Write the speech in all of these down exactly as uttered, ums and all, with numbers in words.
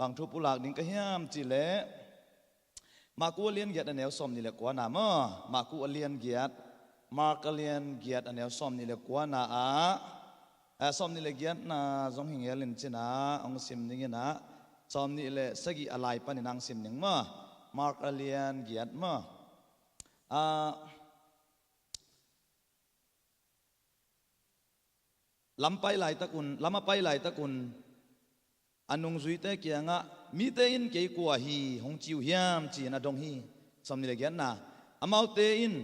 Bang thu pulak ding ka hiam cih leh, Marku a lian giat a neu sawmnih le kuana maw. Marku a lian giat, Mark a lian giat a neu sawmnih le kuana ah, eh, sawmnih le giatna zong hi ngel in cin ah hong sim ding in ah, sawmnih le sagih a lai panin hong sim ding maw. Mark a lian giat maw. Ah, lam pai laitak un, lam a pai laitak un, a nungzuite kiangah, "Mite in kei kua hi hong ci uh hiam?" ci-in a dong hi. Sawmnih le giatna, amaute in,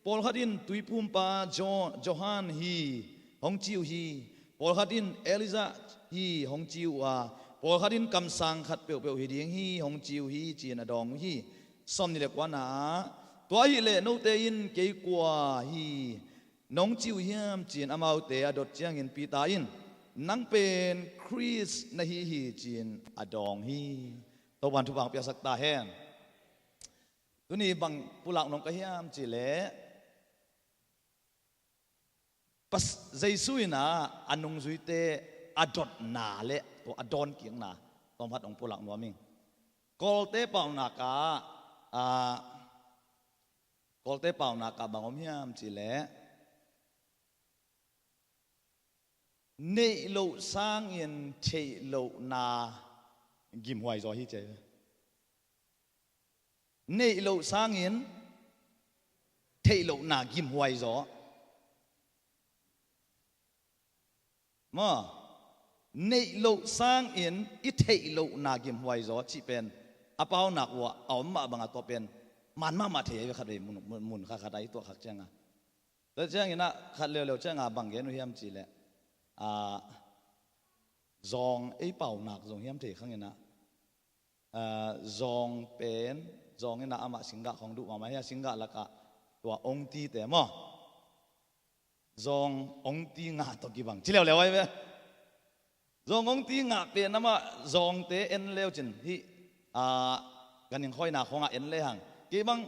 "Pawlkhat in tuipumpa Jo-, Johan hi hong ci uh hi, pawlkhat in Elijah hi hong ci uh a, pawlkhat in kamsang khat peuhpeuh hi ding hi hong ci uh hi," ci-in a dawng uh hi. Sawmnih le kuana ah, "Tua ahih leh note in kei kua hi nong ci uh hiam?" ci-in amaute a dot ciangin Peter in, "Nang pen Khrist na hi hi," ci-in a dawng hi. Topa'n thupha piaksak ta hen. Tuni bang pulak nuam ka hiam cih leh, Pas-, Jesu in ah a nungzuite a dotna le tua a dawnkikna tawmkhat hong pulak nuam ing. Kawlte paunak ah, ah, Kawlte paunak ah bang om hiam cih leh, neih loh sangin theih lohna gimhuai zaw hi ci. Neih loh sangin theih lohna gimhuai zaw. Maw, neih loh sangin i theih lohna gimhuai zaw cih pen a paunak uh ah a om mah bangah tua pen man mahmah thei ahi ve. Khatvei mun, mun, mun khat khat ah i tuah khak ciangah, tua ciangin ah khat leuleu ciangah bang gen uh hiam cih leh, ah, zawng ei paunak zong hiam thei khang in ah, ah, zawng pen, zawng in ah amah singgah khong duh mahmah hi a, singgah lakah tua ongtite maw, zawng ongti ngah tawh kibang ci leuleu ahi ve. Zawng ongti ngah pen amah zawngte en leu cin hih, ah, ganhing khawina khawngah en lehang, kei bang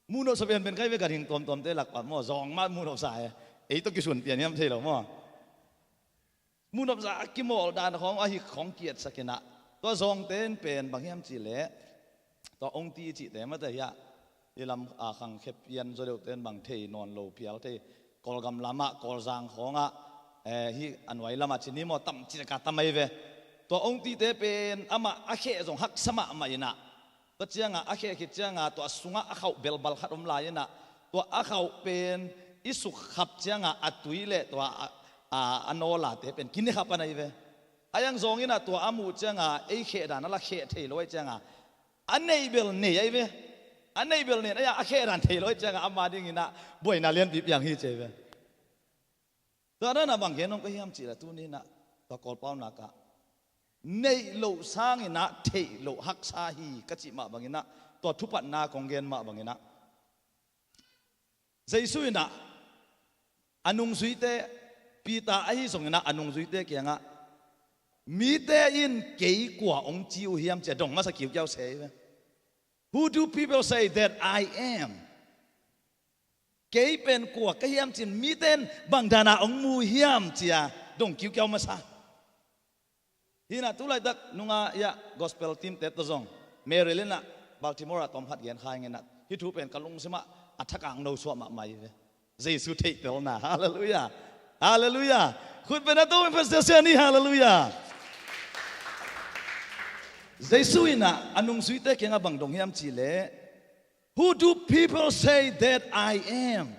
muh nopsa pian pen ka hi ve. Ganhing tuamtuamte lakpah maw, zawng mah muh nopsa e. Ei tawh kisun pian hiam thei lo maw. Muh nopsa a kimawl dan khawng ahi khawng kiatsak in ah, tua zawngte in pen bang hiam cih leh, tua ongti i cihte mate hiah, i lam, ah, khang khe pian zaw deuhte in bang thei nawn lo phial thei, Kawlgam lamah Kawlzang khawngah, eh, hih a nuai lamah ci ni maw, tam ci laka tam ahi ve. Tua ongtite pen amah a kheh zong haksa mahmah in ah, tua ciangah a kheh khit ciangah tua sungah a khauh belbal khat om lai in ah, tua a khauh pen i sukkhap ciangah a tui le tua a, a, a nawlate pen kinikhap a nei ve. A iang zawng in ah tua a muh ciangah ei kheh dan a la kheh thei lo ahi ciangah, a neih bel nei ahi ve. A neih bel nei in ah a kheh dan thei lo ahi ciangah ama ding in ah buaina lianpi piang hi ci ahi ve. Tua dan a bang gen nuam ka hiam cih leh tuni in ah tua Kawl paunak ah neih loh sangin ah theih loh haksa hi ka cih mah bangin ah, tua thupatna kong gen mah bangin ah, Jesu in ah a nungzuite, Peter ahi zongin ah a nungzuite kiangah, "Mite in kei kua hong ci uh hiam?" ci-a dong masa kiukiau se hi ve. "Who do people say that I am?" Kei pen kua ka hiam ci-in mite in bang dan a hong mu hiam ci-a dong kiukiau masa. Hi in ah tu laitak nunga ia gospel team te tawh zong Mary le in ah Baltimore ah tawmkhat gen kha ing in ah, hih thu pen ka lungsim ah a thak ah hong nosuah mahmah hi ve. Jesu theihtelna. Halleluiah. Halleluiah. Khut beng a, Topa min phat sia sia ni. Halleluiah. Jesu in ah a nungzuite kiangah bang dong hiam cih leh, "Who do people say that I am?"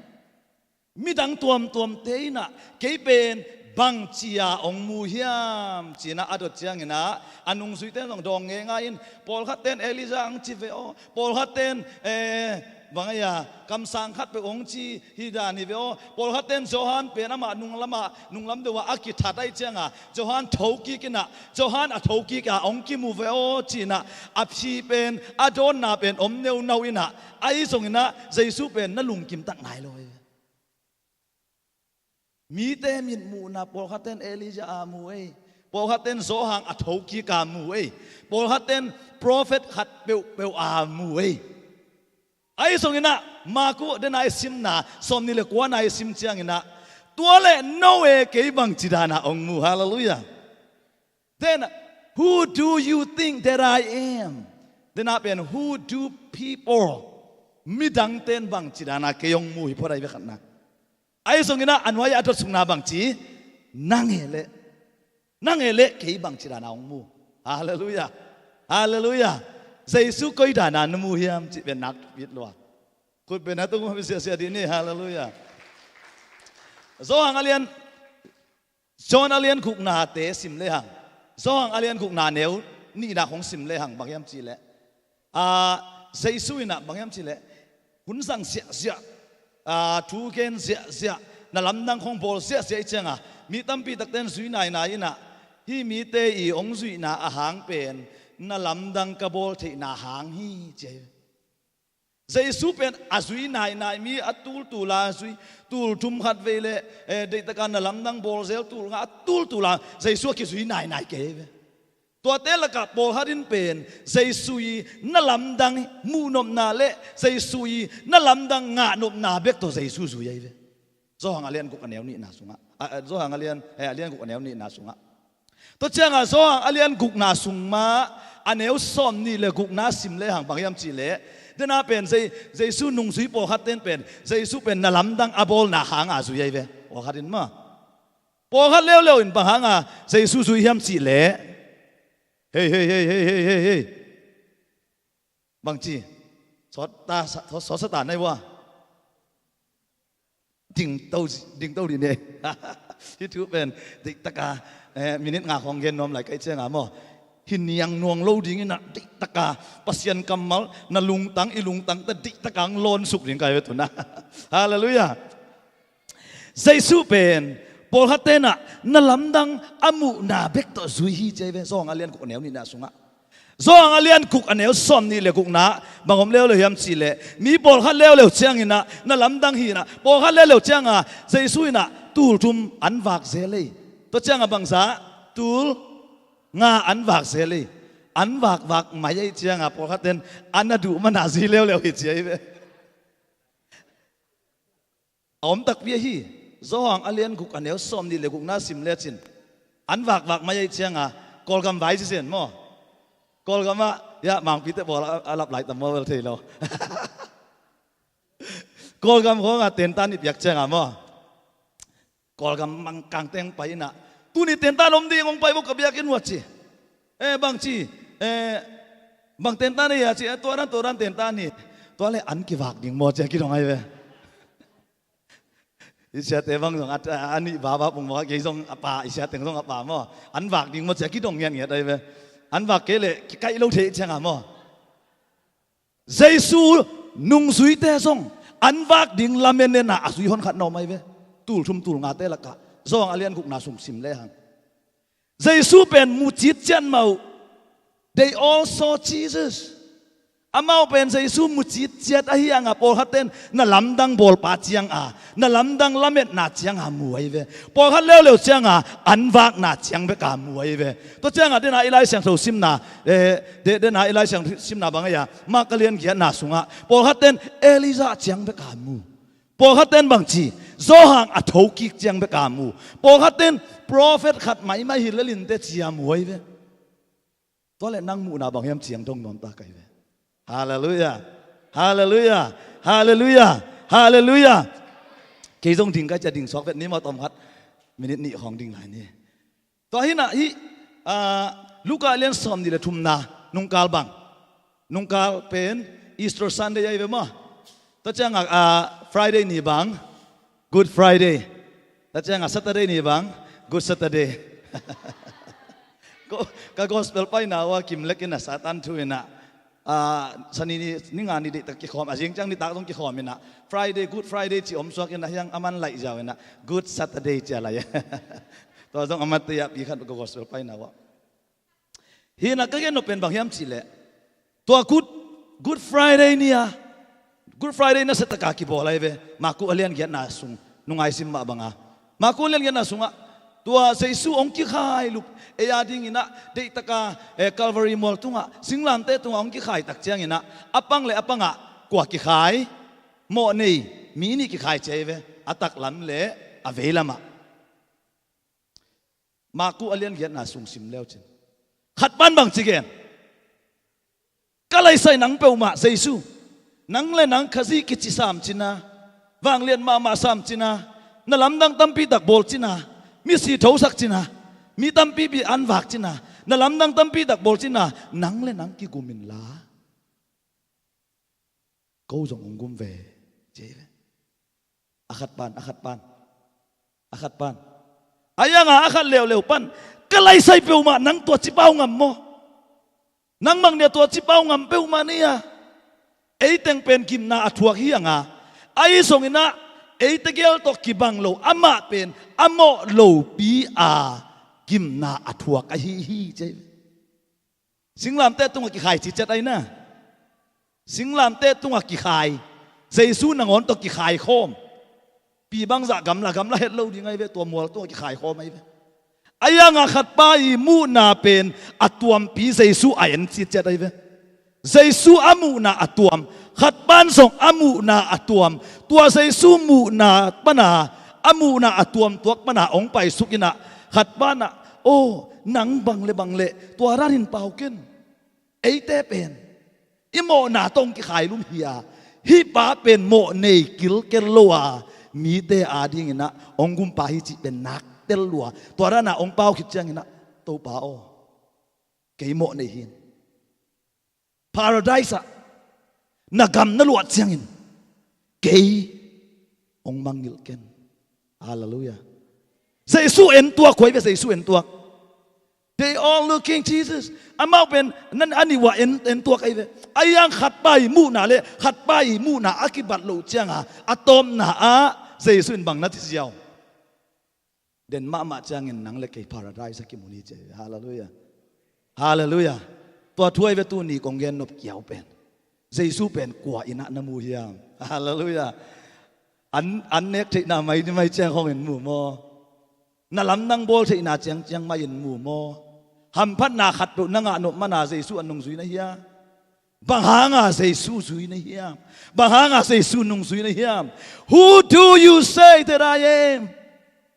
Midang tuamtuamte in ah kei pen bangci-a hong mu hiam ci-in ah a dot ciangin ah a nungzuite in zong dawng ngeingai in, "Pawlkhatte in Elijah hong ci ve aw, pawlkhatte in, eh, bang ahi a, kamsang khatpeuh hong ci hi dan hi ve aw, pawlkhatte in Johan pen amah nunglamah, nunglam deuh ah a kithat ahih ciangah Johan thokik in ah, Johan a thokik a hong kimu ve aw," ci-in ah a phi pen, a dawnna pen om neunau in ah, ahi zongin ah Jesu pen na lungkim tak nai lo hi. Mite mitmuhna pawlkhatte in Elijah a mu ei, pawlkhatte in Johan a thokik a mu ei, pawlkhatte in prophet khat peuhpeuh a mu ei. Ahi zongin ah Marku den a i simna sawmnih le kuana i sim ciangin ah, "Tua leh no e, kei bangci dan a hong mu?" Halleluiah. Then, Who do you think that I am? Dena pen, who do people, midangte in bangci dana kei hong mu hi phot ai ve khatna. Ahi zongin ah a nuai a dot sungna bangci, nang e leh, nang e leh kei bangci dana hong mu. Halleluiah. Halleluiah. Jesu koi dana na mu hiam cih pen nak vit lua. Khut pen a tung ma siasia dih ni. Halleluiah. Johan a lian John a lian guknate sim lehang, Johan a lian gukna neu nihna khong sim lehang bang hiam cihleh, a, Jesu inah bang hiam cihleh, hun zang ziahziah, a, thu gen ziahziah, na lamdang khong bawl ziahziah i cianga mi tampi takte in zui nainai inah, hih mite i hong zuihna a hang pen na lamdang ka bawl theihna hang hi ci hi. Jesu pen a zui nainai, mi a tultula zui, tul thum khat vei le, eh, deihtaka na lamdang bawl zel tul nga a tultula Jesu a kizui nainai kei ve. Tuate lakah pawlkhat in pen Jesu i na lamdang muhnopna le Jesu i na lamdang ngahnopna bek tawh Jesu zui ahi ve. Johan a lian guk a neu nihna sungah, a, a, Johan a lian, eh, a lian guk a neu nihna sungah. Tua cianga Johan a lian gukna sung mah a neu sawm nih le gukna sim lehang bang hiam cihleh, dena pen Jei-, Jesu nungzui pawlkhat ten pen Jesu pen na lamdang a bawlna hanga zui ahi ve. Pawlkhat in mah, pawlkhat leuleu in bang hanga Jesu zui hiam cihleh, hei, hei, hei, hei, hei, hei, hei. Bangci, sawt ta, sawt, sawt sa ta nai vua. Dingto, dingto dih ni. Hih thu pen deihtaka, eh, minit nga khong gen nuam lai kai cianga maw, hi niang nuang lo ding inah deihtaka Pasian kammal na lungtang, i lungtang ta deihtaka ang lawn suk ding kai ve tuna. Halleluiah. Jesu pen pawlkhat tenah na lamdang a muhna bek tawh zui hi ci ahi ve. Johan a lian guk a neu nihna sungah, Johan a lian guk a neu sawm nih le gukna bang om leuleu hiam cihleh, mi pawlkhat leuleu cianginah na lamdang hinah, pawlkhat leuleu cianga Jesu inah tul thum an vak zel ei. Tua cianga bangza, tul nga an vak zel ei. An vakvak mai ei cianga pawlkhat ten an a duh mana zui leuleu hi ci ahi ve. A om takpi ahi. Johan a lian guk a neu sawm nih le gukna sim lecin, an vakvak mai ahi cianga Kawlgam vai cisen maw, Kawlgamah, ya, Mangpite bawl a, a lap lai tam maw, bel thei lo. Kawlgam khonga tentan i piak cianga maw, Kawlgam Mangkang teng pai inah, tuni tentan om ding, hong pai bo ka biakinn uah ci. Eh, bangci, eh, bang tentan ahi a ci, eh, tua dan, tua dan tentan hi. Tua le an kivak ding maw ci a kidong ahi ve. I siate bang zong a, a, a nih baba pung maw, kei zong a pa, i siateng zong a pa maw, an vak ding maw ci a kidong ngiatngiat ahi ve. An vak kei leh kikaih lo thei cianga maw. Jesu nungzuite zong an vak ding lamen nena a zui honkhat na om ahi ve. Tul thum tul ngate lakah Johan a lian gukna sung sim lehang, Jesu pen mucit ciat mah uh. They all saw Jesus. Amau pen Jesu mucit ciat ahi hanga pawlkhat ten na lamdang bawlpa cianga, na lamdang lametna cianga mu ahi ve. Pawlkhat leuleu cianga an vakna ciang beka mu ahi ve. Tua cianga dena i Lai Siangtho simna, eh, de-, dena i Lai Siangtho simna bang ahi a, Mark a lian giatna sungah pawlkhat ten Elijah ciang beka mu. Pawlkhat ten bangci, Johan a thokik ciang beka mu. Pawlkhat ten prophet khat maimai hi lelin te cia mu ahi ve. Tua le nang muhna bang hiam ciang dong nuam ta kai ve. Halleluiah. Halleluiah. Halleluiah. Halleluiah. Kei zong ding kai cia ding suak vet ni maw, tawm khat minit nih khawng ding lai ni. Tua hinah hih, ah, Luka a lian sawm nih le thumna nungkal bang. Nungkal pen Easter Sunday ahi ve maw. Tua ciangah, ah, Friday ni bang Good Friday. Tua ciangah Saturday ni bang Good Saturday. Ko, ka gospel paina ua kim lek inah Satan thu inah, ah, sani ni, ni nga ni deitak kikhawm, a zing ciang nitak zong kikhawm inah Friday, Good Friday ci om suak inah hiang a man laih ziau inah Good Saturday ci a lai. Tua zong a man tei a pi khat ka gospel paina ua. Hinah ka gen nop pen bang hiam cihleh, tua Good, Good Friday ni a, Good Friday nasetaka kibawl ahi ve. Maku a lian giatna sung nungai sim mah banga, Maku a lian giatna sungah tua Jesu hong kikhai lup, ei a dinginah deihtaka, eh, Calvary mual tungah, singlamteh tungah hong kikhai tak cianginah a pang le a pangah kua kikhai? Mawh nei mi nih kikhai ci ahi ve. A taklam le a veilamah. Maku a lian giatna sung sim leucin, Khat pan bang ci gen? Ka laisai nang peuhmah Jesu. Nang le nang Khazih kici sam cina, vanglian mahmah sam cina, na lamdang tampi tak bawl cina, misi thosak cina, mi tampi pi an vak cina, na lamdang tampi tak bawl cina, nang le nang kigum inla ko zong hong gum ve, ci hi ve. A khat pan, a khat pan, a khat pan. A ianga a khat leuleu pan, ka laisai peuhmah nang tua cipau ngam maw? Nang bang nia tua cipau ngam peuhmah ni a. Ei teng pen gimna a thuak hi anga, ahi zonginah ei tegel tawh kibang lo amah pen a mawh lopi a gimna a thuak ahi hi, ci hi ve. Singlamteh tungah kikhai ciciat ahi na. Singlamteh tungah kikhai. Jesu nangawn tawh kikhai khawm. Pi bangzah gamla gamla het lo ding ahi ve, tua mual tungah kikhai khawm ahi ve. A ianga khatpa i muhna pen a tuampi Jesu a en ciciat ahi ve. Jesu a muhna a tuam, khatpan zong a muhna a tuam. Tua Jesu muhna pana a muhna a tuam tuak pana hong paisuk inah khatpanah, aw, nang bang le bang le tua ranin pau ken. Eite pen i mawhna tawh hong kikhai lum hi a, hih pa pen mawh nei kilkel lo a, mite adinginah hong gumpa hi cih pen nak tel lua. Tua rana hong pau khit cianginah, Topa aw, kei mawh nei hi in. Paradise ah na gam na luah ciangin kei hong mangngilh ken. Halleluiah. Jesu en tuak, khuai ve, Jesu en tuak. They all looking Jesus. Amau pen nan a nih uah en, en tuak ahi ve. A iang khatpa i muhna le khatpa i muhna a kibat loh cianga a tawpna ah Jesu in bang na ci ziau? Den mahmah ciangin nang le kei paradise a kimu ni ci. Halleluiah. Halleluiah. Tua thu ahi ve tuni kong gen nop kiau pen, Jesu pen kua innah na mu hiam? Halleluiah. An, an nek theihna mai ni mai ciang hong in mu maw? Na lamdang bawl theihna ciang ciang mai in mu maw? Hamphatna khat peuh na ngah nop mana Jesu a nungzui na hiam? Bang hanga Jesu zui na hiam? Bang hanga Jesu nungzui na hiam? Who do you say that I am?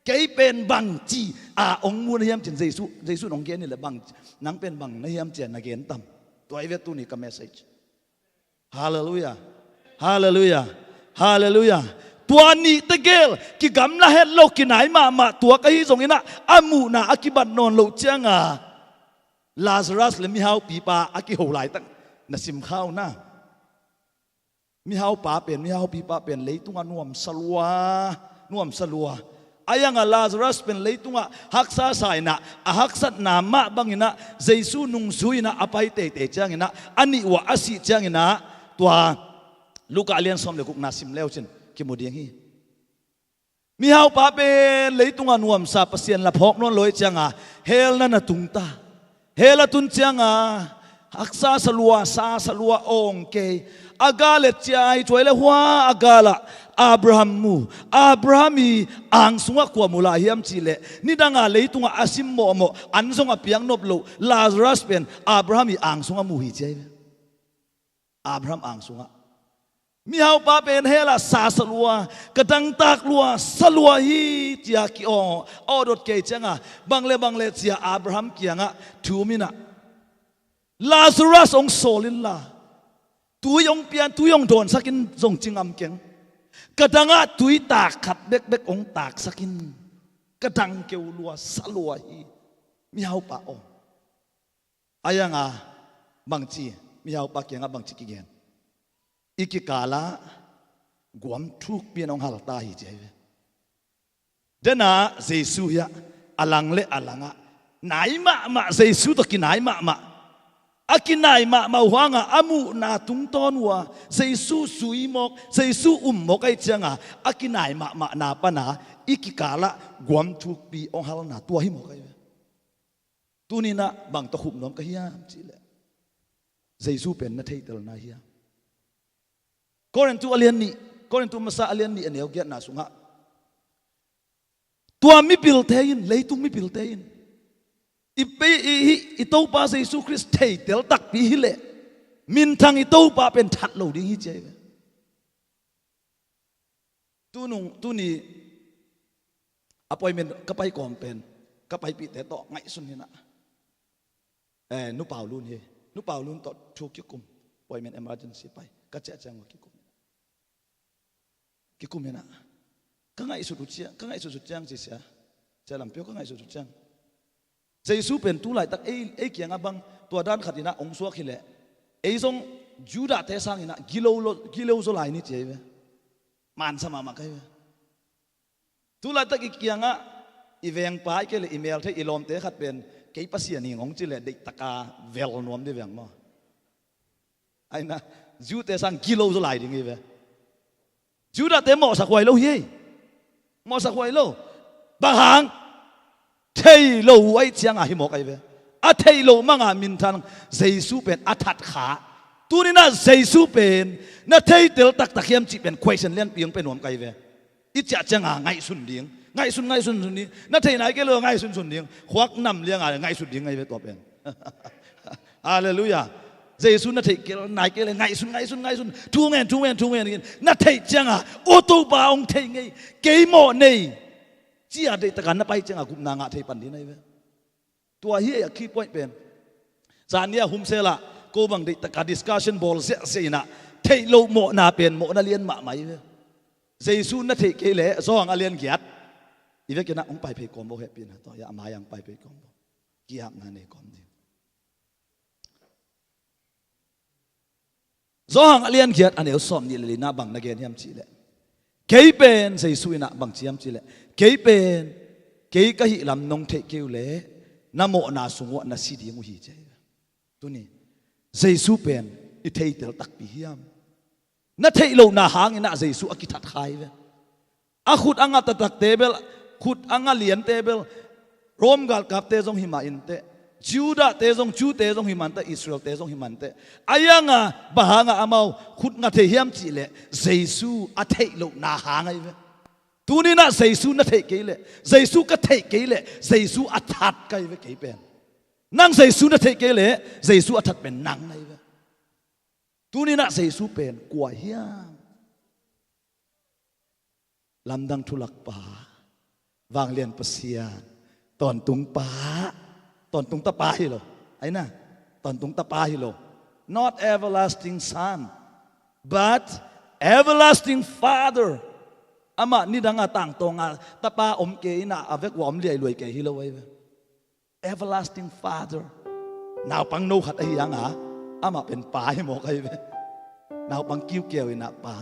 Kei pen bangci a hong mu na hiam cin Jesu, Jesu in hong gen hileh bang, nang pen bang na hiam cia na gen tam? Tua hi ve tuni ka message. Halleluiah. Halleluiah. Halleluiah. Tua nih tegel kigamla het lo, kinai mahmah tuak ahi zonginah a muhna a kibat nawn loh cianga Lazarus le mihaupipa a kiho laitak na simkhau na. Mihaupa pen, mihaupipa pen leitungah nuamsa lua, nuamsa lua. A ianga Lazarus pen leitungah haksa sa inah a haksatna mah banginah Jesu nungzui inah a pai teitei cianginah a nih uah a sih cianginah tua Luka a lian sawm le gukna sim leucin kimu ding hi. Mihaupa pen leitunga nuamsa Pasian la phawk nawn lo ih cianga hell na na tungta. Hell a tun cianga haksa salua, sa salua awng kei. A gal et ciai cuai le hua a galah Abraham mu. Abraham i ang sungah kua mu lai hiam cihleh nidanga leitungah a sim mawhmawh an zong a piang nop loh Lazarus pen Abraham i ang sungah mu hi ciai ve. Abraham ang sungah. Mihaupa pen hell ah sa salua, ka dangtak lua, salua hi cia ki-aw, awdot kei cianga bang le bang le cia Abraham kiangah thu minah Lazarus hong sawl inla tui hong pian, tui hong dawnsak in zong ci ngam keng. Ka dangah tui tak khat bekbek hong taksak in. Ka dang keu lua, salua hi. Mihaupa aw. A ianga bangci, mihaupa kiangah bangci kigen? I kikalah guam thukpi in hong halta hi ci ahi ve. Dena Jesu hiah a lang le a langah nai mahmah, Jesu tawh kinai mahmah. A kinai mahmah uh hanga a muhna tungtawn uh a Jesu zui mawk, Jesu um mawk ahi cianga a kinai mahmahna pana i kikalah guam thukpi hong halna tua hi mawk ahi ve. Tuninah bang tawh khup nuam ka hiam cihleh Jesu pen na theitelna hiam? Korintu a lian nih, Korintu masa a lian nih a neu giatna sungah tua mipilte in, leitung mipilte in i, i, i, i Topa Jesu Khrist theitel takpi hileh minthang i Topa pen that lo ding hi ci ahi ve. Tunung, tuni appointment ka pai kawm pen ka paipihte tawh ngaihsun hinah Eh, Nu Pau Lun hi. Nu Pau Lun tawh thu kikum. Appointment emergency pai. Ka ciah ciang uh kikum. Kikum inah. Ka ngaihsut uh ciang, ka ngaihsut uh ciang ci sia. Sia Lam Pio ka ngaihsut uh ciang. Jesu pen tu laitak ei, ei kiangah bang tua dan khat inah ong suak hileh. Ei zong Judah-te sang inah gilo lo, gilo zaw lai ni ci ei ve. Mansa mahmah kai ve. Tu laitak i kiangah i vengpa i kei le i mel thei i lawmte khat pen kei Pasian hi ngong ci le deihtaka vel nuam di veng maw? Aina, Jew-te sang gilo zaw lai ding hi ve. Judah-te mawhsak huai lo hi ei. Mawhsak huai lo. Bang hang? Thei lo uh aih cianga hi mawk ahi ve. A theih loh manga minthan Jesu pen a that kha. Tuninah Jesu pen na theitel taktak hiam cih pen question lianpi hong pe nuam ka hi ve. I ciah cianga ngaihsun ding. Ngaihsun, ngaihsun sun ding. Na thei nai kei lo ngaihsun sun ding. Khuak nam lianga ngaihsun ding ahi ve tua pen. Halleluiah. Jesu na theih kei nai kei le ngaihsun, ngaihsun, ngaihsun. Thu ngen, thu ngen, thu ngen. Na theih cianga, o Topa hong thei ngei. Kei mawh nei. Cia deihtaka na pai cianga gupna ngah thei pan ding ahi ve. Tua hi a key point pen. Zan nia humsela ko bang deihtaka discussion bawl ziahziah inah theih loh mawhna pen mawhna lian mahmah hi ve. Jesu na theih kei leh Zawhang a lian giat. I vekinah hong pai phei kawm bo hehpihna tawh a mai-ah hong pai phei kawm bo. Kiapna nei kawm ding. Zawhang a lian giat a neu sawm nih le li-na bang na gen hiam cihleh, kei pen Jesu inah bang ci hiam cihleh, kei pen kei ka hih lam nong theih kei uh leh na mawhna sung uh ah na si ding uh hi ci hi. Tuni Jesu pen i theitel takpi hiam? Na theih lohna hang inah Jesu a kithat kha hi ve. A khut a nga taktakte bel, khut a nga liante bel, Rom galkapte zong hi mah inteh, Judahte zong, Jewte zong hi mah inteh, Israelte zong hi mah inteh. A ianga bang hanga amau khut nga thei hiam cihleh Jesu a theih lohna hang ahi ve. Tuninah Jesu na theih kei leh, Jesu ka theih kei leh Jesu a that ka hi ve kei pen. Nang Jesu na theih kei leh Jesu a that pen nang na hi ve. Tuninah Jesu pen kua hiam? Lamdang thulakpa, vanglian Pasian, tawntung pa, tawntung tapa hi lo. Aina, tawntung tapa hi lo. Not everlasting Son, but everlasting Father. Amah nidanga tangtawnga tapa om kei inah a vek ua om liailuai kei hi lo ahi ve. Everlasting Father. Naupang no khat ahi hanga amah pen pa hi mawk ahi ve. Naupang kiukiau inah pa.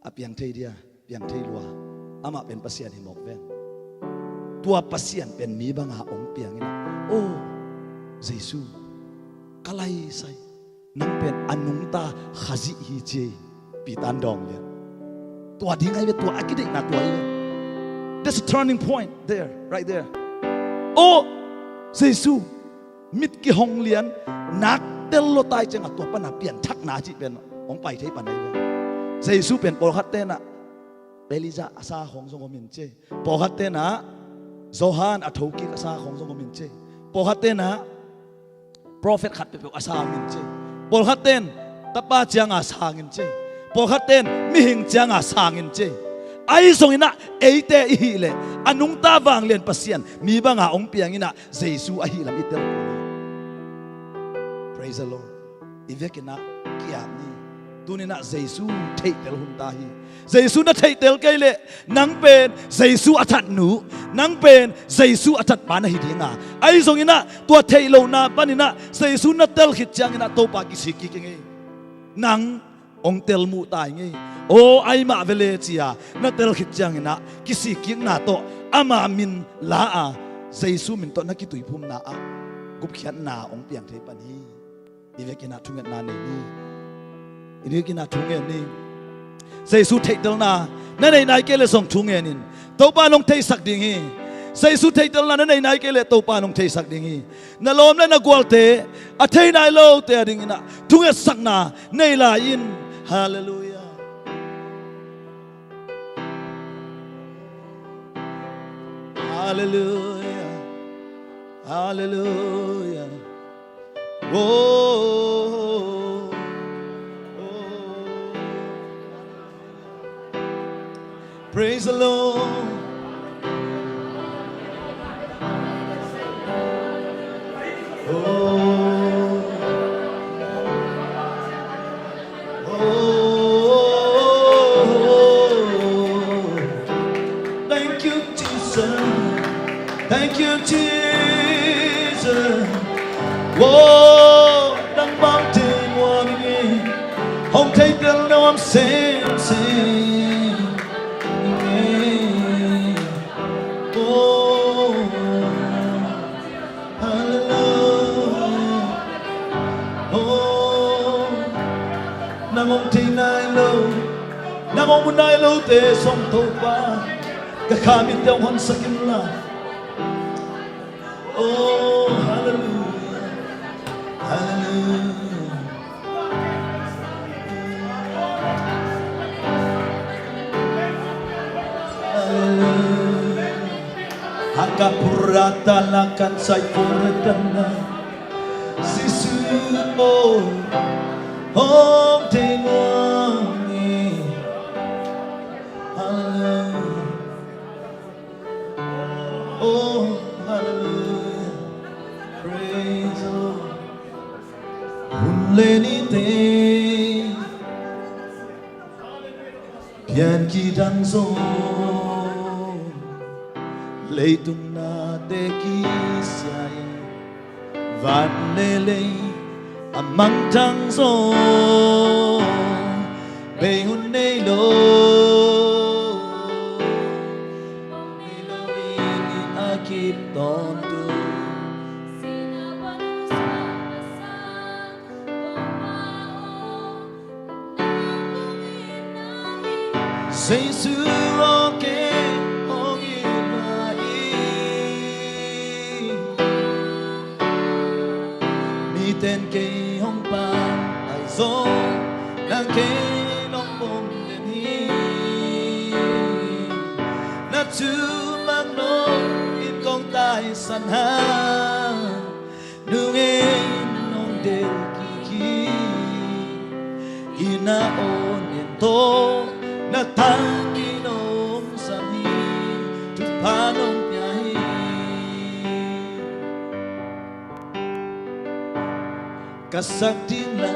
A piang thei dia, piang thei lua. Amah pen Pasian hi mawk ven. Tua Pasian pen mi banga ong piang inah, o Jesu, ka laisai, nang pen a nungta Khazih hi ci ei. Peter in dawng lian. Tua ding ahi ve, tua a kideihna tua ahi ve. That's a turning point there, right there. O Jesu, mit kihong lian, nak tel lo tai cianga tua pana pianthakna cih pen hong pai thei pan ahi ve. Jesu pen pawlkhat tenah Elijah a sa khawng zong om in ci ei. Pawlkhat tenah Johan a thokik a sa khawng zong om in ci ei. Pawlkhat tenah prophet khat peuhpeuh a sang in ci ei. Pawlkhat ten tapa cianga sang in ci ei. Pawlkhat ten mihing cianga sang in ci ei. Ahi zonginah eite i hih leh a nungta vanglian Pasian mi banga ong piang inah Jesu ahi lam i tel kul hi. Praise the Lord. I vekinah kiam ni. Tuninah Jesu theihtel hun ta hi. Jesu na theihtel kei leh nang pen Jesu a that nu, nang pen Jesu a that pa na hi dinga. Ahi zonginah tua theih lohna paninah Jesu na tel khit cianginah Topa kisik kik i ngei. Nang ong tel muh ta i ngei. O aimah vele cia na tel khit cianginah kisik kikna tawh ama min la-a Jesu min tawh na kituiphumna ah gupkhiatna ong piang thei pan hi. I vekinah thungetna nei ni. I vekinah thungen ni. Jesu theihtelna na nei nai kei le zong thungen in. Topa nong theisak ding hi. Jesu theihtelna na nei nai kei le Topa nong theisak ding hi. Na lawm le na gualte a thei nai lote a dinginah thungetsakna nei lai in. Halleluiah. Halleluiah. Halleluiah. Oh, oh, oh. Praise the Lord. Oh, oh, thank you, Jesus. Thank you, Jesus. Oh, nangmah hong teng nuam ing. Hong theihtel nuam semsem ing. Oh, hallelujah. Oh, nang hong thei nai lo, nang hong mu nai lote sung, Topa, ka kha mitte hong honsak in la. Oh, hallelujah. Hallelujah. Hallelujah. Hakapurata lakan saipuratana. Jesu, oh, hong teng nuam ing. Hallelujah. Oh, hallelujah. Praise the Lord. Hun le nite pian kidang zaw, leitung nate kisia in, van le lei a mangthang zaw, bei hun nei lo. Nei lo in a kip tawntung. Jesu aw, kei hong it nuam ing. Miten kei hong pang ahi zong, nang kei nong pom den hi. Na thu mang lo in kong taisan hang, nung ei nong delh kik hi. I na aw nen tawh na tang kei nong sam hi. Thupha nong pia hi. Ka sak ding la,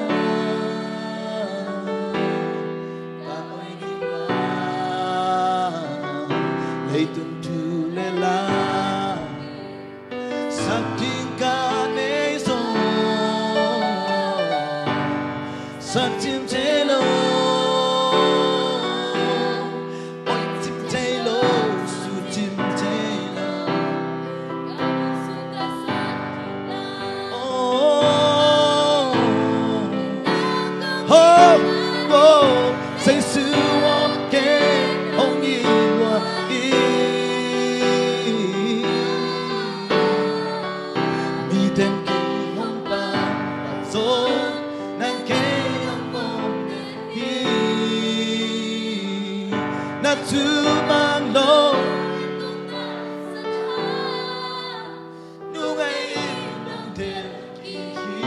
ka oi ding la, leitung thu le la, sak ding ka nei zong, sak cim thei lo, oi cim thei lo, su cim thei lo. Oh, oh, oh, Jesu aw, kei hong it nuam ing. Miten kei hong pang ahi zong, nang kei hong pom hi. Na thu mang lo, nung ei nong delh kik hi.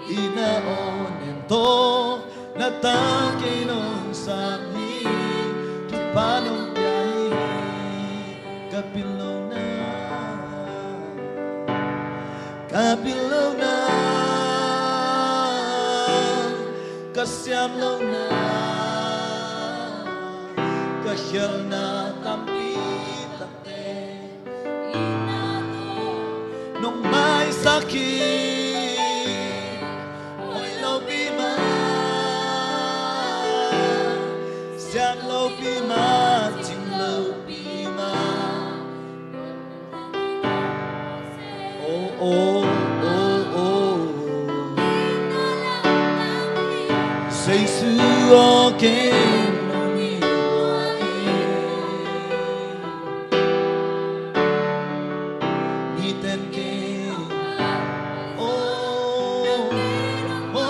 I na aw nen tawh na tang kei nong sam hi. Thupha nong pia hi. Ka pil lohna, ka pil lohna, ka siam lohna, ka khialhna tampi takte nong maisak hi. Hoih lopi mah, siang lopi mah, cing lopi mah. Oh, oh, oh, oh. Jesu aw, kei nong it nuam ing. Miten kei, oh, oh, oh.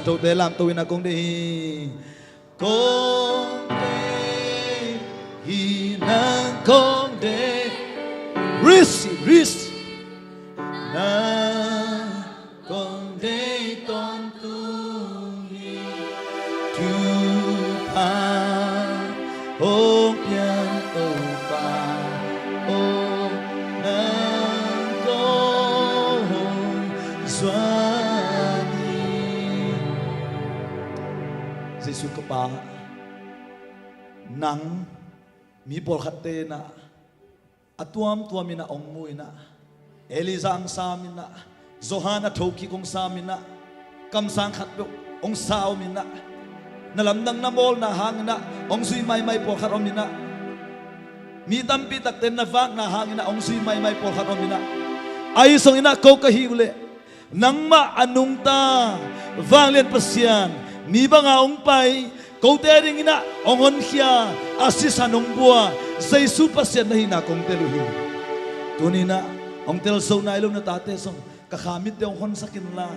Tote lamto in ah kong deih hi. Kong deih hi nang kong deih. Ris, ris. Nang kong deih tawntung hi. Thupha hong pian Topa aw, nang kong zuan hi. Jesuh ka Pa, nang mi pawlkhatte in ah a tuamtuam in ah hong mu in ah, Elijah hong sam in ah, Johan a thokik hong sam in ah, kamsang khat peuh hong sa om in ah, na lamdang na mawlna hang in ah hong zui maimai pawlkhat om in ah, mi tampi takte na vakna hang in ah hong zui maimai pawlkhat om in ah, ahi zong in ah ko ka hih uh leh nangmah a nungta vanglian Pasian, mi banga hong pai, kote ading in ah hong honkhia, a sisan hong bua Jesuh Pasian na hihna kong tel uh hi. Tuni in ah hong tel zo nai lo na tate zong ka kha mitte hong honsak inla,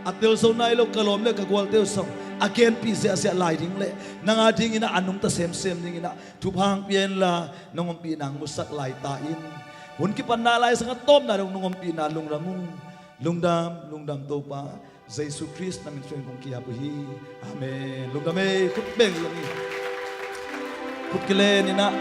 a tel zo nai lo ka lawm le ka gualte uh zong a genpih ziahziah lai ding le nang ading in ah a nungta semsem ding in ah thupha hong pia inla, nong ompihna hong musak lai ta in. Hun kipatna lai zong a tawpna dong nong ompihna lungdam uh. Lungdam, lungdam Topa, Jesuh Khrist na min suangin kong ki-ap uh hi. Amen. Lungdam ei, khut beng zong hi. Khut kilen in ah